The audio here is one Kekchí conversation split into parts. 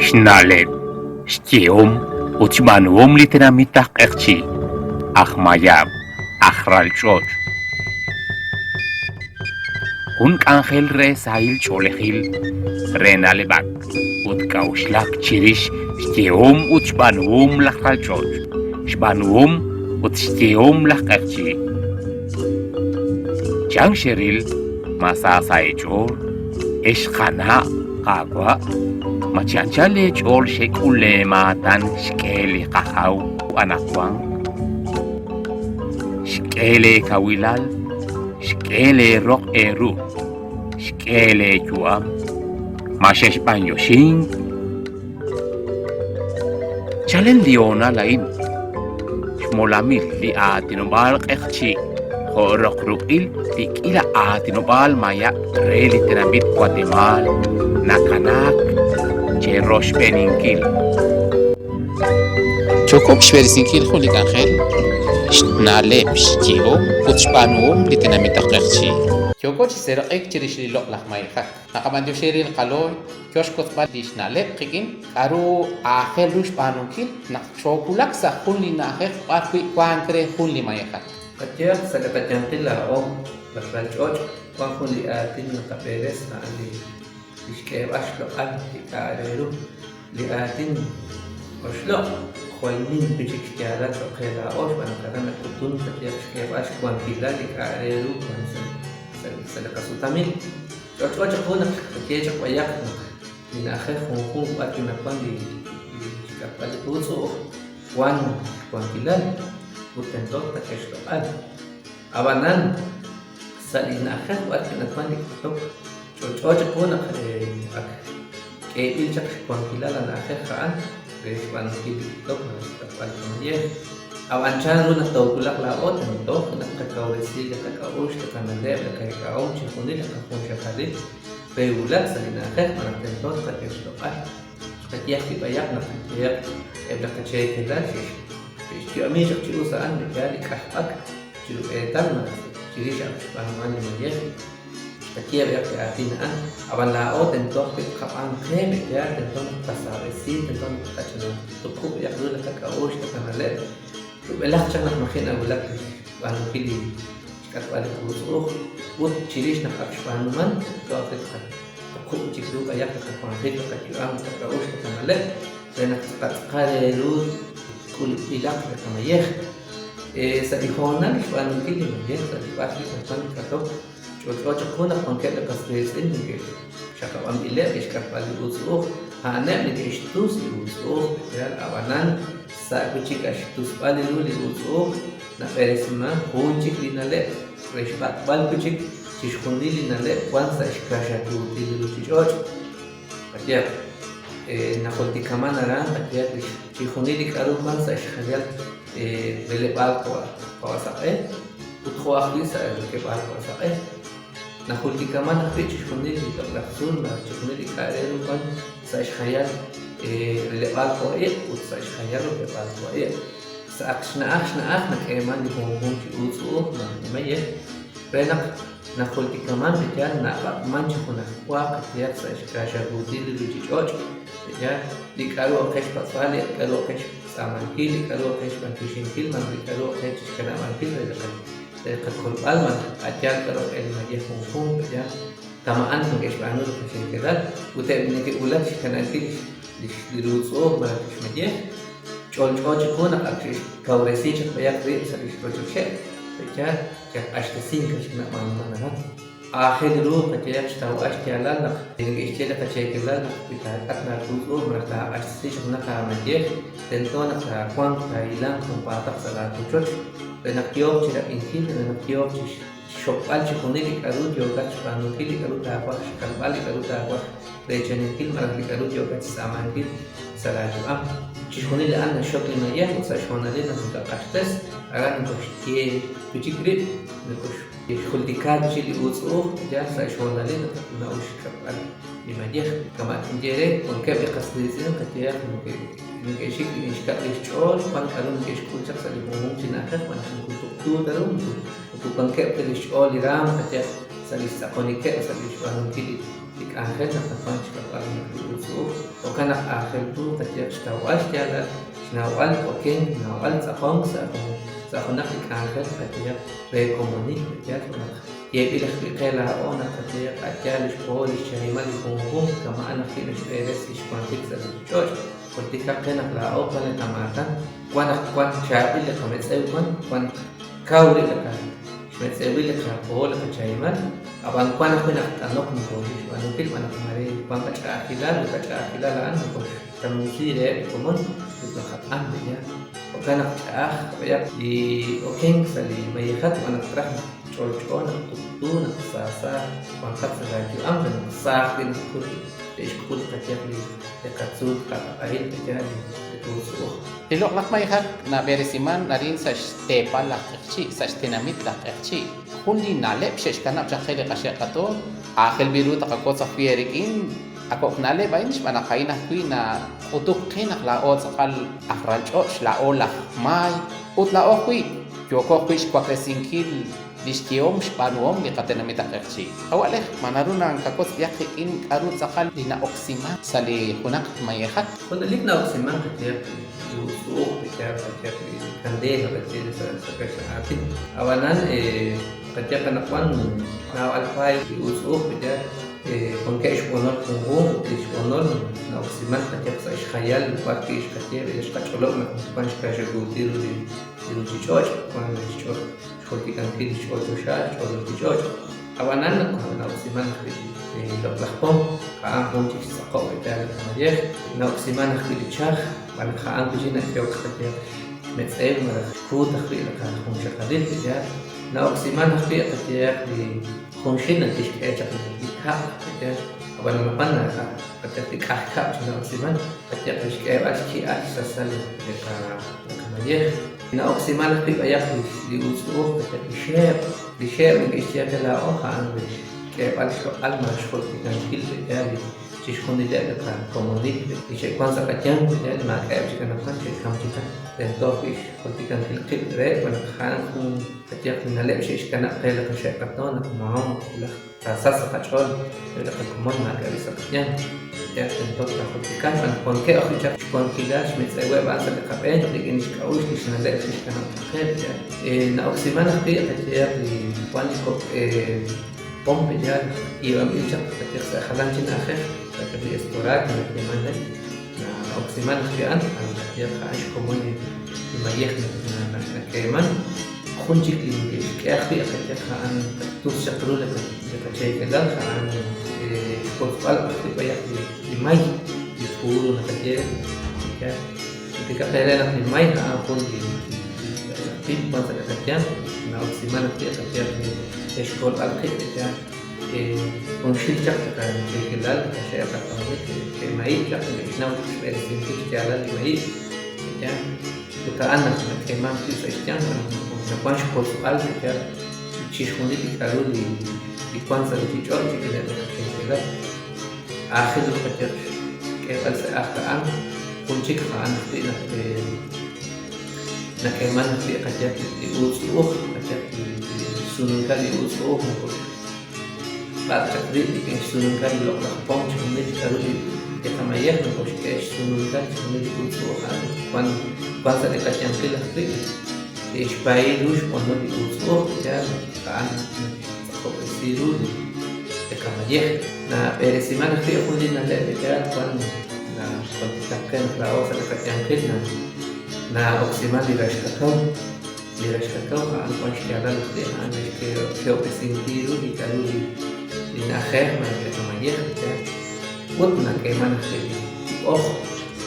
Xna'leb', xyehom ut xb'aanuhom li tenamit aj Q'eqchi', aj Mayab', aj ralch'och'. Jun k'anjel re sahil ch'oolejil, re na'leb'ak ut k'a'uxlak chirix xyehom ut xb'aanuhom laj ralch'och', xb'aanuhom ut xyehom laj Q'eqchi'. Chan xeril ma sa sa' eech'ool, ex qana' qaawa'? Ma chi anchal eech'ool xek'ul leemaatan xk'e li qajaw anaqwan? Xk'e leekawilal, xk'e leeroq eeru, xk'e leeyu'am. Ma xexb'anyoxink? Chalen li hoonal a'in, xmolamil li aatinob'aal q'eqchi' jo' roq ruq'il li k'iila aatinob'aal mayab' re li tenamit Watemaal nakanaak cheroxb'eeninkil. Yookeb' xb'eresinkil jun li k'anjel, xna'leb', xyehom ut xb'aanuhom li tenamit aj Q'eqchi'. Yooko chi seeraq'ik chirix li loq'laj mayejak. Naqab'anyoxi re li qalooy yo xwotzb'al li xna'leb' qik'in k'aru aajel ru xb'aanunkil naq xoowulak sa' jun li na'ajej b'ar wi' wank re jun li mayejak. Qayehaq sa' li qayanqil laa'o laj ralch'och' wan jun li aatin naqab'eres a'an li xk'eeb'al xloq'al li k'a' re ru. Li aatin oxloq' jwal nim wi' chik xyaalal cho'q qe laa'o xb'aan naq aran nak'utun qayehaq xk'eeb'al xwankilal li k'a' re ru wan sa' li qasutamil. Ch'olch'o chiqu naq xqaye chaq b'ayaq naq li na'ajej junjunq b'ar wi' nawan li xk'atb'al li uutz'u'uj wan xwankilal ut tento tqak'e xloq'al. Ab'anan sa' li na'ajej b'ar wi' nawan li k'atok ch'olch'o chiqu naq ak k'eeb'il chaq xwankilal a na'ajej a'an re xb'aanunkil li k'atok malaj xk'atb'al li mayej. Ab'an chan ru naq toowulaq laa'o tento naq tqakawresi li qak'a'uxl, li qana'leb', li qeek'ahom, chixjunil li qajunxaqalil re wulak sa' li na'ajej malaj tento tqak'e xloq'al. Xqaye ajwi' b'ayaq naq qayehaq eb' li qacheekelal xe'xyu'ami chaq chi us a'an li yaal li k'ajb'ak chiru eetal malaj chirix ak xb'aanuman li mayej. Xqaye b'ayaq li aatin a'an, ab'an laa'o tento ajwi' tqab'aan qe pe'yaal, tento naq tqasaab'esi, tento naq tqach'ina tuqub' b'ayaq ru li qak'a'uxl, li qana'leb', rub'elaj chaq naq maji' nawulak li xb'aanunkil li xk'atb'al li quutz'u'uj ut chirix naq ak xb'aanuman, tento ajwi' tqatuqub' chik ru b'ayaq li qawanjik, li qayu'am, li qak'a'uxl, li qana'leb' re naq tz'aqal re ru k'ulb'ilaq li qamayej. Sa' li hoonal li xb'aanunkil li mayej sa' li b'ar wi' nawan li k'atok, Ch'olch'o chiqu naq wankeb' li qas qiitz'in neke'xaqab'anb'ileb' li xk'atb'al li uutz'u'uj, a'aneb' neke'xtus li uutz'u'uj, yaal, ab'anan sa' wi' chik xtusb'al ru li uutz'u'uj nab'eresimank jun chik li na'leb' re xb'ak'b'al wi' chik chixjunil li na'leb' wank sa' xkaxakuutil li ruuchich'och'. Qayehaq, najultikaman aran qayehaq li chixjunil li k'a'ru wank sa' xjayal releb'aal qawa' saq'e ut jo' ajwi' sa' rokeb'aal qawa' saq'e. Najultikaman ajwi' chixjunil li loq'laj tzuul malaj chixjunil li k'a' re ru wank sa' xjayal releb'aal qawa' iq' ut sa' xjayal rokeb'aal qawa' iq'. Sa' ak xna'aj xna'aj nak'eeman li junjunq chi uutz'u'uj malaj li mayej re naq Najultikaman li yaal nab'ak'man chi junajwa qayehaq sa' xkaaxakuutil li ruuchich'och', li yaal, li k'a'ru ok qe xpatz'b'al, li k'a'ru ok qe xtz'aamankil, li k'a'ru ok qe xb'antioxinkil, malaj li k'a'ru ok qe chixkanab'ankil re li re qakolb'al, malaj a' yaal k'a'ru aj e li mayej junjunq, li yaal, kama'an neke'xb'aanu li qacheekelal, ut eb' li neke'wulak chixkanab'ankil lix li ruutz'u'uj malaj lix mayej, ch'olch'o chiqu naq ak xe'xkawresi chaq b'ayaq rib' sa' lix rochocheb', pe'yaal? Yal q'axtesink re xnab'aanuman aran. Aajel ru qayehaq xtawb'al xyaalal naq neke'xye li qacheekelal naq wi taak'at laawutz'u'uj malaj taaq'axtesi chaq junaq aamayej, tento naq taawanq taahilanq junpaataq sa' laawochoch re naq yooq chi rab'inkil, re naq yooq chi xxokb'al chixjunil li k'a'ru yookat xb'aanunkil, li k'a'ru taawaj xjalb'al, li k'a'ru taawaj reechaninkil malaj li k'a'ru yookat xtz'aamankil sa' laayu'am. Chixjunil a'an naxxok li mayej ut sa' xhoonalil naq nakaq'axtes, aran nokoxye wi' chik rib', nokoxjultika wi' chik li uutz'u'uj yal sa' xhoonalil naq na'ux xk'atb'al li mayej. Kama' tinye eere, wankeb' li qas qiitz'in qayehaq neke'xik rik'in xkab' rix xch'ool, wan k'a'ru neke'xk'ul chaq sa' li junjunq chi na'ajej, wan naq moko tuqtu ta ru, moko wankeb' ta li xch'ool li raam qayehaq. sa' li xtz'aqonikeb' sa' li xb'aanunkil li k'anjel naq nawank xk'ab'al junaq li uutz'u'uj. Jo'kan naq aajel ru qayehaq xtawb'al xyaalal, xnawb'al okenk, xnawb'al tz'aqonk sa' jun sa' junaq li k'anjel qayehaq re komonil, yaal xb'aan naq yeeb'il ajwi' qe laa'o naq qayehaq a' yaal li xpohol li xchahimal li junjunq kama'an ajwi' naxb'eres li xwanjik sa' ruuchich'och'. Jultikaq qe naq laa'o wan li qamaatan, wan naq wan chaab'il li qametz'ew wan, wan naq kaw rib' li qa xmetz'ewil li qapohol li qachahimal, ab'an wan ajwi' naq t'anok nokooxik xb'aanunkil xb'aan naq maare wan qach'a'ajkilal ut a' ch'a'ajkilal a'an nokooxtanumsi reheb' li komon ut naqat'an b'ayaq. Jo'kan naq ch'a'aj b'ayaq li okenk sa' li mayejak xb'aan naq traj naq ch'olch'o, naq tuqtu, naq saasa wanqat sa' laayu'am re naq sa ajwi' naq te'xk'ul qayehaq li qatzuul qataq'ahil b'ayaq li uutz'u'uj. Li loq'laj mayejak nab'eresiman arin sa' xteepal laj Q'eqchi', sa' xtenamit laj Q'eqchi'. Jun li na'leb' xe'xkanab' chaq qe li qaxe' qatoon, aajel b'i' ru taqawotz ajwi' eerik'in a kok' na'leb' a'in xb'aan naq a'in ajwi' nak'utuk qe naq laa'o tz'aqal aj ralch'och', laa'o laj maay ut laa'o ajwi' yooko ajwi' xwaklesinkil li xyehom xb'aanuhom li qatenamit aj Q'eqchi'. Qawa' Lej, ma naru nakawotz b'ayaq qik'in k'a'ru tz'aqal li na'oksiman sa' li junaq mayejak? Junelik na'oksiman qayehaq li utz'u'uj, qayehaq qayehaq li kandela qayeh sa' sa' kaxlan aatin. Ab'anan qayehaq anaqwan naab'al paay li utz'u'uj qayehaq wankeb' xb'onol junjunq ut li xb'onol na'oksiman qayehaq sa' xjayal b'ar wi' xqaye xqach'olob' naq wan xkaaxakuutil ru li ruuchich'och', wan li xch'och' xjultikankil li xch'ool choxa, xch'ool ruuchich'och'. Ab'anan naq na'oksiman ajwi' li loq'laj pom, a'an jun chik xtz'aqob' li yaal li qamayej. Na'oksiman ajwi' li chaj, xb'aan naq a'an wi' chik nak'ehok qayehaq xmetz'ew malaj xkuut ajwi' li qajunxaqalil li yaal. Na'oksiman ajwi' qayehaq li junxil nakixk'e chaq li kab' qayehaq, ab'an anaqwan qayehaq li k'aj kab' chi na'oksiman, qayehaq li xk'eeb'al xki'al xsasal li qamayej. Na'oksiman ajwi' b'ayaq li utz'u'uj qayehaq li xeeb'. Li xeeb' neke'xye qe laa'o a'an re xk'eeb'al xloq'al malaj xjultikankil rik'in li chixjunileb' li qakomonil li xe'wan sa' qayanq rik'in li maak'a'eb' chik anaqwan xe'kam chikan. Tento ajwi' xjultikankil qib' reheb' xb'aan naq a'an jun qayehaq li na'leb' xe'xkanab' qe li qaxe' qatoon naq maahoon wulaj Taasachq sa' qach'ool eb' li qakomon maak'a' li sa' qayanq. Yaal tento taajultika xb'aan naq wankeb' ajwi' chaq xwankilal xmetz'eweb' a'an sa' li qab'een rik'in lix k'a'uxl lix na'leb' xe'xkanab' chaq qe. Yaal na'oksiman ajwi' qayehaq li wan li kok' pom yaal yiib'anb'il chaq qayehaq sa' jalan chik na'ajej qayehaq li estorac nayeeman re na'oksiman ajwi' a'an qayehaq a'an xkomon li mayej nak'eeman. Jun chik li neke'xk'e ajwi' qayehaq a'an tus chaq ru li qacheekelal a'an xwotzb'al ajwi' b'ayaq li may, li puro naqaye re. Jultikaq eere naq li may a'an jun li pim wan sa' li qayanq, na'oksiman ajwi' qayehaq re xkolb'al qib' yaal. Junxil chaq li qacheekelal, li qaxe' qatoonil ke'mayib'k chaq, neke'xnaw chaq xb'eresinkil xyaalal li mayib'k yaal. Ut a'an naq nak'eemank wi' sa' xyanq nawank xkotzb'al yaal chixjunil li k'a'ru li wank sa' ruuchich'och' rik'ineb' li qacheekelal. Aajel ru qayehaq xk'eeb'al sa' ajl a'an, jun chik a'an ajwi' naq nak'eemank ajwi' qayehaq li uutz'u'uj, qayehaq li xsununkal li uutz'u'uj B'ak' chaq rib' rik'in xsununkal li loq'laj pom chixjunil li k'a'ru li qamayej nokoxk'e xsununkal chixjunil li utz'u'uj a'an ut wan wan sa' li qayanqil ajwi' li xpaayil ru xb'onol li utz'u'uj yaal a'an naxtz'aqob'resi ru li qamayej. Nab'eresiman ajwi' jun li na'leb' li yaal wan naxjultika qe naq laa'o sa' li qayanqil na'oksiman li rax kakaw. Li rax kakaw a'an wan xyaalal ajwi' a'an naxkehob'resinkil ru li k'a'ru li na'ajej malaj li qamayej yaal. Ut nak'eeman ajwi' li b'oj.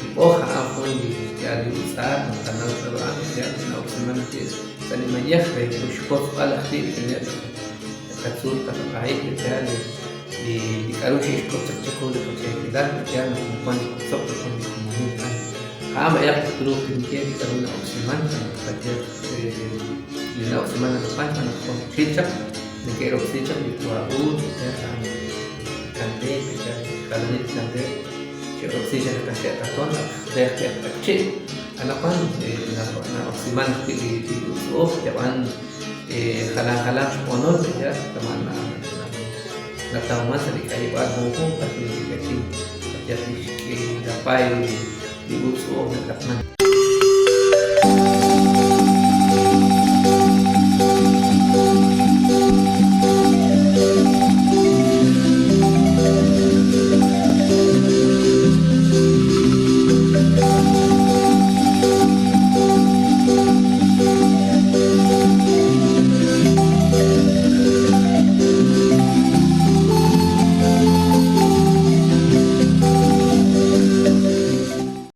Li b'oj a'an jun li xya'al li utz'aak naqanaw k'a'ru a'an yaal na'oksiman ajwi' sa' li mayej re xwotzb'al ajwi' rik'ineb' li qatzuul qataq'ahil yaal li k'a'ru xe'xk'ut chaq chiqu li qacheekelal yaal naq nawan li wotzok rik'in li komonil a'an. A'an b'ayaq truuq tinye li k'a'ru na'oksiman qayehaq li na'oksiman anaqwan xb'aan naq junxil chaq neke'roksi chaq li wa'uut qayehaq a'an kandeel qayehaq jalanil kandeel xe'roksi chaq li qaxe' qatoon ak re ajwi' aj q'eqchi'. Anaqwan na'oksiman ajwi' li utz'u'uj yab'an jalan jalanq xb'onol qayehaq kama' Natawman sa' li k'ayib'aal junjunq ajwi' li k'ayin, qayehaq li xk'iila paay ru li uutz'u'uj nak'atman.